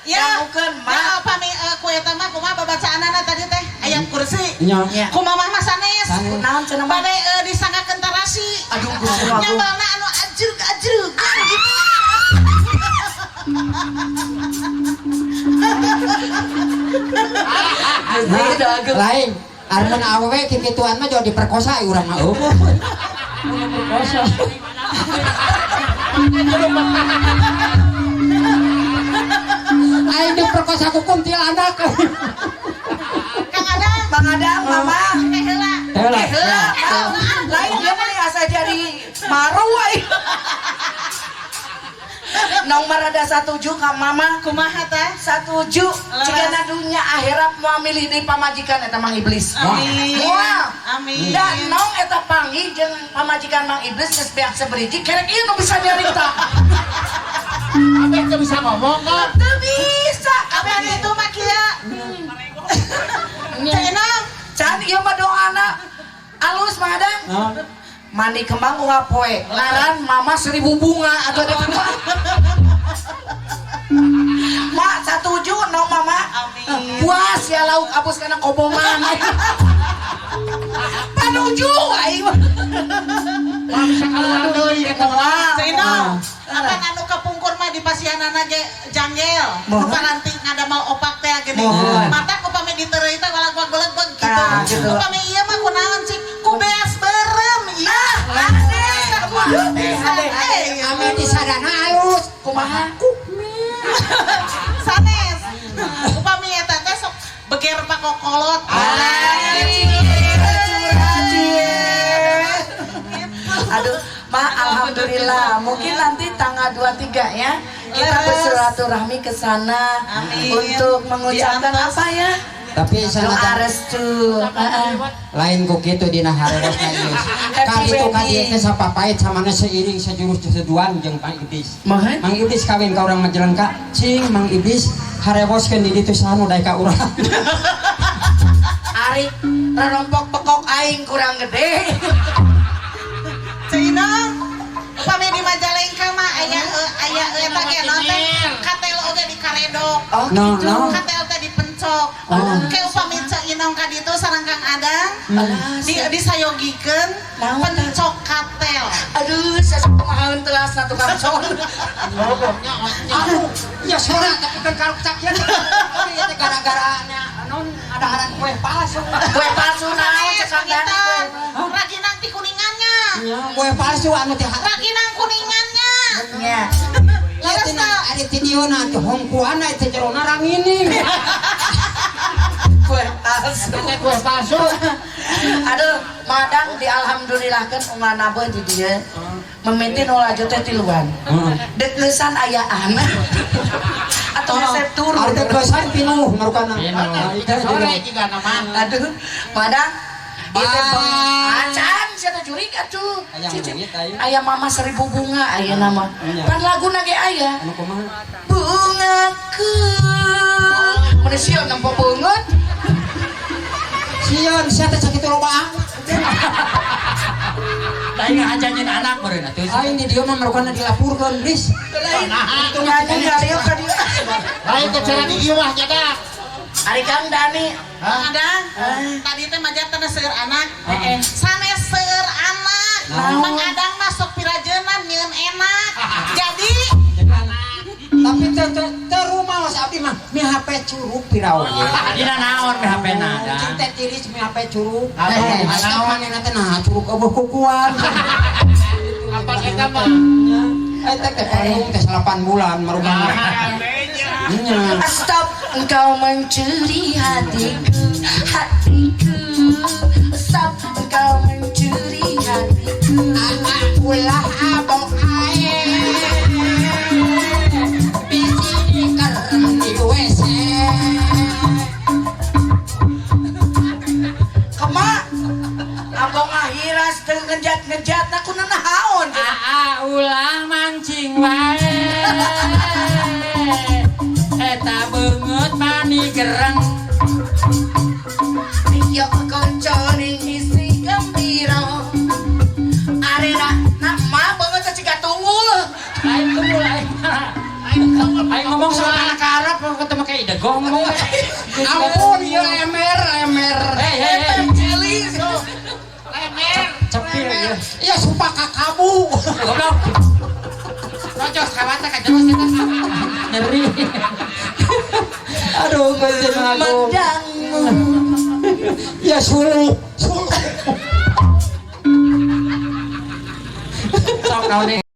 Ya. Dangukeun, Ma. Ya, pami ku eta mah kumaha babacaanana tadi teh ayat kursi. Nya. Nya. Kumaha mah sanes. Sanes. Naon cenah mah? Bade disanggakeun tarasi. Aduh, Gusti Agung. Nyambalna anu ajrug-ajrug gitu. Gusti Agung. Lain. Armun awewe kikituan mah jauh diperkosa urang mah eueuh. Diperkosa. Aing diperkosa ku kuntilanak. Kang Adang, Bang Adang, Mama. teh heula. Heula. Eh, heula, Ma. Lain dia mah asa jadi maru aing. Nomor ada satuju ka Mama. Kumaha teh? Satuju. Jigana dunya akhirat moal milih deui pamajikan eta Mang Iblis. Amin. Moal. Amin. Da nong eta panggih jeung pamajikan Mang Iblis geus beak seberiji kerek ieu nu bisa nyarita. Abeh teu bisa ngomong kan? Teu bisa. Abah itu mah kieu. Ceu Inong, Can ieu mah doana alus Mang Adang. Naon? Mandi kembang unggal poe. Ngaran Mama seribu bunga atau ada kumaha. Mak satuju nong Mama. Amin. Puas ya lauk abus kana kobongan. Panuju aing mah. Mah bisa keluar deui eta mah. Ceu Inong, apan anu kapungkur mah di pasianana ge janggel. Nu paranti ngadamel opak teh geuning. Mohon. Mata upami diteureuy teh walag-walag gitu. Tah, gitu. Upami ieu mah kunaon cik? Ku beas beureum ieu. Ade, ade. Ame disadana alus. Kumaha? Sanes. Upami eta teh sok beger pakokolot. Aduh, Ma, alhamdulillah. Mungkin nanti tanggal 23 ya kita bersilaturahmi ke sana untuk mengucapkan apa ya? Tapi Doa sanajan restu. Heeh. lain ku kitu dina harewosna ieu. Happy Kali itu ka dieu wedding. teh sapapait samana seiring sejurus seduan jeung Mang Iblis. Mohon. Mang Iblis kawin ka urang Majalengka, cing Mang Iblis harewoskeun di ditu saha nu daek ka urang. Ari rarompok pekok aing kurang gede. Ceu Inong, upami di Majalengka mah aya aya eta ge naon teh katel oge di karedok. Oh, No, gitu. no. Katel teh dipencok. Oh. Ke upami Ceu Inong ka ditu sareng Kang Adang Alah, di disayogikeun Naon tah? pencok katel. Aduh, saya kumahaeun telasna tukang son. Aduh, ya sora tapi kan karuk cakian. Ieu teh gara-gara naon adaharan kue palsu. Kue palsu naon Sanes cek Kang Dani kue. pangitan. Raginang ti kuningannya. Nya, kue palsu anu teh Raginang kuningannya. Nya. Ya tina ari ti dieuna teh hongkuana teh jerona rangining. Kue palsu. Teh kue palsu. Aduh, madang di alhamdulillahkeun unggal nabeuh di dieu. Mimiti nu laju teh tiluan. Dek leusan aya anak. Atau resep turun. Ari dek leusan pinuh marukana. Sore juga nama. Aduh, madang ieu teh acan sia teh jurig atuh. Aya leungit aya. Aya mama seribu bunga aya nama. Nya. Pan laguna ge aya. Anu kumaha? Bungaku. Mun sieun nempo beungeut. Sieun sia teh sakitu loba anak. Lain ngajanyin anak meureun atuh. Aing di dieu mah marukana dilapurkeun, Blis. Lain nyanyi ngalieu ka dieu. Lain teh cara di ieu mah nya dah. Ari Kang Dani. Kang Adang, tadi teh majat teh seueur anak. Sanes seueur anak. Naon? Mang Adang mah sok pirajeunnan nyieun enak. Jadi Tapi teu teu teu rumaos abdi mah mi HP curug pira oge. Dina naon mi HP na dah. Cing teh tiris mi HP curug. Aduh, Naon manehna teh nah curug eueuh kukuan. Apa eta mah? Eta teh parung teh 8 bulan marukana. Nya. Stop engkau mencuri hatiku, hatiku. Stop engkau mencuri hatiku. Ulah abong ae. Bisi kerem di WC. Kema abong ahiras teu ngejat-ngejat na kuna naon. Aa ulah mancing wae. Eta beungeut mani gereng. Yo kanca ning isi gembira. Arena na mah beungeut teh ciga tunggul. Lain tunggul aing mah. Aing ngomong soal anak Arab Gonggong. Ampun ieu lemer, lemer. Hei, hei, hei. Celi. Lemer. Cepil ya. Iya sumpah kakabu. Goblok. Rojos kawata ka jelas eta. Nyeri. Aduh, Gusti Agung. Medangmu. Ya suluh, suluh. Sok naon.